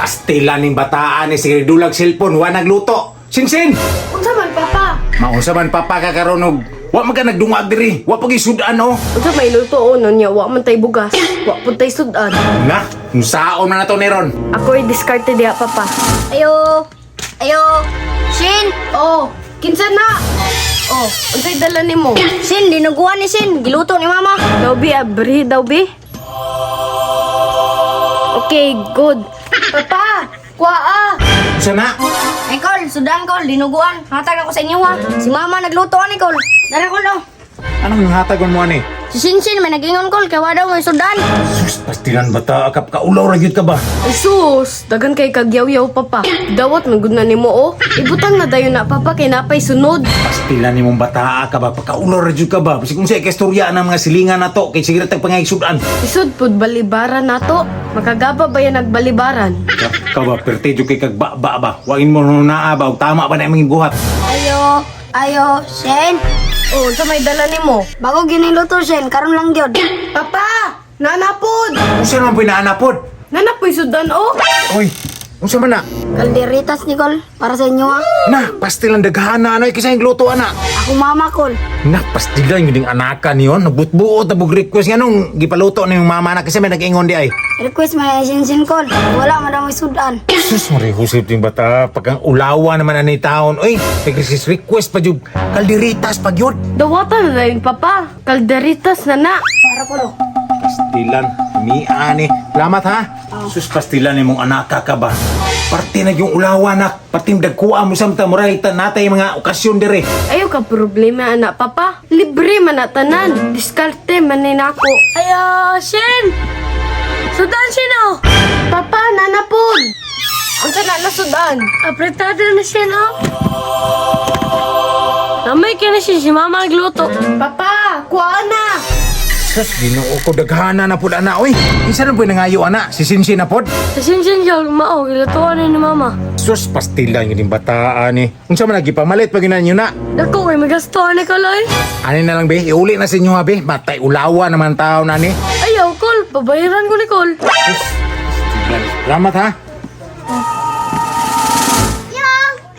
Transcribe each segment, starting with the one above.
Pastila ning bataan ni sige dulag cellphone, wa nagluto. Sinsin! Unsa man, Papa? Maunsa man papa ka karon og wa man ka nagdungag diri. Wa pag isudan oh. Unsa may luto o nun niya, wa man tay bugas. Wa pud tay sudan. Na, unsaon man nato ni ron? Ako'y diskarte diha, Papa. Ayo! Ayo! Shin! Oh, kinsa na? Oh, unsay dala nimo? Shin, dinuguan ni Shin. Giluto ni Mama. Daw bi, abri daw bi. Okay, good. Papa, kuha. Unsa na? Ay, Col. Sudan, Col. Dinuguan. Hatag ako sa inyo, ha. Si Mama nagluto ani, Col. Dara, Col, oh. Anong hatagon mo ani? Si Shin Shin, may nag-ingon, Col. Kaya wa daw may sudan. Sus, pastilan bata akap ka ulaw ra gyud ka ba? Ay, sus, dagan kay kagyaw-yaw, Papa. Dawat man gud na nimo oh. Ibutang na dayon na, Papa, kay napay sunod. Pastilan nimong bata ka ba pagkaulaw ra gyud ka ba? Bisag unsa kay istorya ng mga silingan nato kay sige ra tag pangaysudan. Isod pud balibaran nato. Makagaba ba yan nagbalibaran? Ka, ka ba perte jud kay kag ba ba ba. Wain mo naa ba og tama ba na imong buhat? Ayo! Ayo! Shin! Oh, unsa may dala nimo? Bago giniluto, Shin. Karon lang gyud. Papa, nanapod. Unsa naman po'y naanapod? Nanapoy sudan oh. Oy, unsa man na? Kalderitas ni Col. Para sa inyo, ha. Na, pastilan daghana ano kaysa yung luto ana. Ako mama, Col. Na, pastilan yun yung anaka niyon. Nagbutbuot na bug request nga nung gipaluto ni yung mama na kasi may nag-ingon di ay. Request may Shin Shin, Col. Wala, madam may sudan. Sus, marihusip yung bata. Pag ang ulawa naman ani taon. Uy, nag-request request pa jud. Kalderitas pa yun. Dawatan na dayon, Papa. Kalderitas na na. Para, Col, oh. Pastilan, miani. Salamat ha. Sus, pastilan imong anaka ka ba? Parte na yung ulawa na. Parte yung dagkuha mo samta. Muray, natay mga okasyon dire. Ayaw ka problema, anak, Papa. Libre man na tanan. Diskarte man ni nako. Ayo, Shin! Sudan, Shin, oh! Papa, nanapod. Unsa na na sudan? Apretado na siya, no? Namay ka na siya, si Mama nagluto. Papa, kuha na. Sus, ginoo ko, daghana na pod ana. Uy, isa na po nangayo ana. Si Sinsin na pod. Sa sinsin siya, mao, gilutuan na ni Mama. Sus, pastilan yun yung bataan eh. Unsa man nagipamalit pag yun na. Dako kay magasto ni Kaloy. Ani na lang be, iuli na sa inyo ha be. Matay ulawa naman tao na ni. Ayaw, Kol, pabayaran ko ni Kol. Sus, pastilan. Salamat ha. Yo!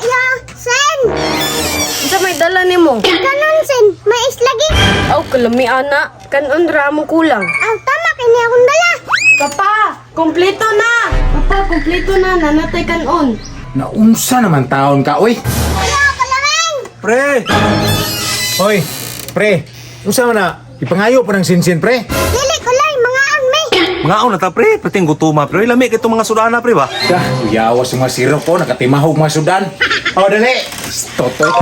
Yo! Shin! Unsa may dala nimo? Kanon, Shin! Mais lagi! Aw, kalami ana. Kanon ra mo kulang. Aw, tama kini akong dala! Papa, kompleto na. Papa, kompleto na. Nanatay kanon. Naunsa naman taon ka, oy. Ayo, kalameng! Pre! Hoy, pre. Unsa man na? Ipangayo pa ng sinsin, pre. Dili ko lay, mga may! Mga na ta pre, pating gutuma pre. Lami kay mga sudana pre ba? Dah, uyawas yung mga sirop ko, nakatimahog mga sudan. O, dali. Totoy.